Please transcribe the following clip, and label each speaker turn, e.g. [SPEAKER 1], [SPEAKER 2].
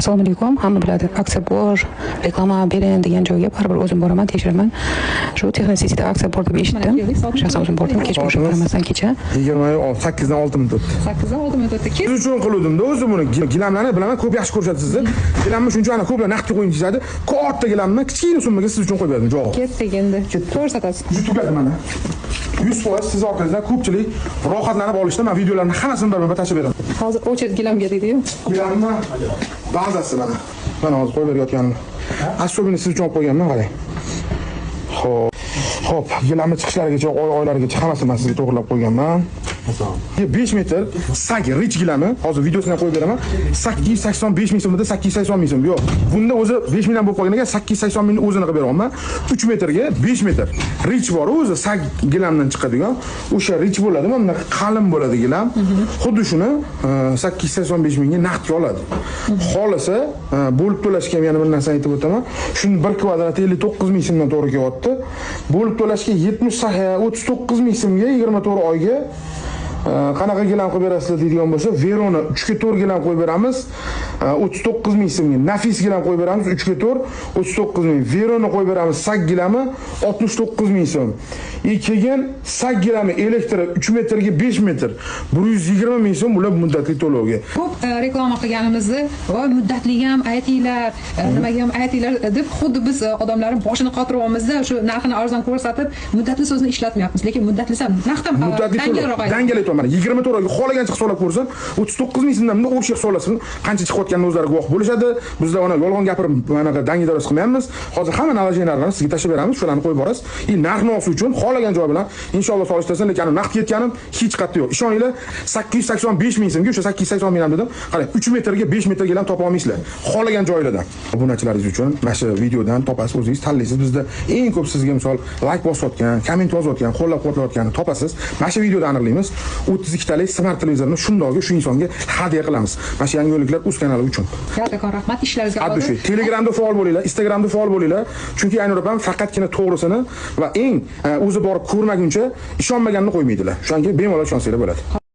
[SPEAKER 1] Assalomu alaykum. Hamma biladi, aksiya bor, reklama bering degan joyga baribir o'zim boraman, tekshiraman. Shu Texnocityda aksiya bor deb eshitdim. Shaxsan o'zim bordim, kech bo'lishga qaramasdan kecha.
[SPEAKER 2] 28 dan 6 minut o'tdi.
[SPEAKER 1] 8 dan 6 minut o'tdi.
[SPEAKER 2] Siz uchun qiluvdim-da o'zi buni. Gilamlarni bilaman, ko'p yaxshi ko'rishadi sizni. Gilamni shuncha ana ko'plar naqdga qo'ying deyishadi. Katta gilamni kichkina summaga siz uchun qo'yib berdim, javob.
[SPEAKER 1] Ketdik endi. Ko'rsatasiz.
[SPEAKER 2] Shu tugadi mana. 100% siz orqangizdan ko'pchilik rohatlanib olishdi. Men videolarni hammasini bir-bir tashlab beraman.
[SPEAKER 1] Hozir очередь gilamga deydi-yu.
[SPEAKER 2] Gilamni bazasi mana. Mana hozir qo'yib berayotganim. Особенно siz uchun olib qo'yganman, qarang. Xo'p. Xo'p, gilamni chiqishlarigacha, oy-oylarigacha hammasini men sizga to'g'rilab qo'yganman. 5 metr sak rich gilami, hozir videosini ham qo'yib beraman. 885 ming so'mda, 880 ming so'm. Yo'q, bunda o'zi 5 mingdan bo'lib qolgan ekan, 880 mingni o'zini qilib beryapman. 3 metrga 5 metr rich bor, o'zi sak gilamdan chiqadigan. O'sha rich bo'ladi, mana bunaqa qalin bo'ladi gilam. Xuddi shuni 885 mingga naqdga oladi. Xohlasa bo'lib to'lashga ham yana bir narsani aytib o'taman. Shuni bir kvadrati 59 ming so'mdan to'g'ri kelyapti. Bo'lib to'lashga 70 39 ming so'mga 24 oyga. Qanaqa gilam qilib berasizlar deydigan bo'lsa, Verona 3 ga 4 gilam qo'yib beramiz. 39 ming so'mga. Nafis gilam qo'yib beramiz 3 ga 4 39 ming. Verona qo'yib beramiz sak gilami 69 ming so'm. Keyin sak gilami elektr 3 metrga 5 metr 120 ming so'm, ular muddatli to'lovga.
[SPEAKER 1] Ko'p reklama qilganimizni, voy muddatli ham aytinglar, nimaga ham aytinglar deb xuddi biz odamlarning boshini qotiryapmizda, shu narxini arzon ko'rsatib, muddatli so'zni ishlatmayapmiz. Lekin muddatlisi ham narx ham
[SPEAKER 2] Muddatli to'lov.
[SPEAKER 1] Dangalroq ayting.
[SPEAKER 2] Dangal aytyapman. Mana 24 oyga xohlagancha hisoblab ko'rsin. 39 ming so'mdan bunda общий hisoblasin. Qancha chiqayotganini o'zlari guvoh bo'lishadi. Bizlar ona yolg'on gapirib, anaqa dangi daroz qilmayapmiz. Hozir hamma наложение larni sizga tashlab beramiz, shularni qo'yib borasiz. И narx navosi uchun xohlagan joy bilan inshaalloh solishtirsin, lekin naqd ketganim hech qayerda yo'q. Ishoninglar, 885 ming so'mga o'sha 880 ming ham dedim. Qarang, 3 metrga 5 metrga ham topa olmaysizlar. Xohlagan joylardan. Obunachilaringiz uchun mana shu videodan topasiz, o'zingiz tanlaysiz. Bizda eng ko'p sizga misol layk bosayotgan, komment yozayotgan, qo'llab-quvvatlayotganini topasiz. Mana shu videoda aniqlaymiz. 32 talik smart televizorni shundoqga shu insonga hadya qilamiz. Mana shu Yangi yo'lliklar uz kanali uchun.
[SPEAKER 1] Kattakon rahmat, ishlaringizga
[SPEAKER 2] Addi shu. Telegramda faol bo'linglar, Instagramda faol bo'linglar. Chunki Aynur opam faqatgina to'g'risini va eng o'zi borib ko'rmaguncha ishonmaganini qo'ymaydilar. O'shanga bemalol ishonsanglar bo'ladi.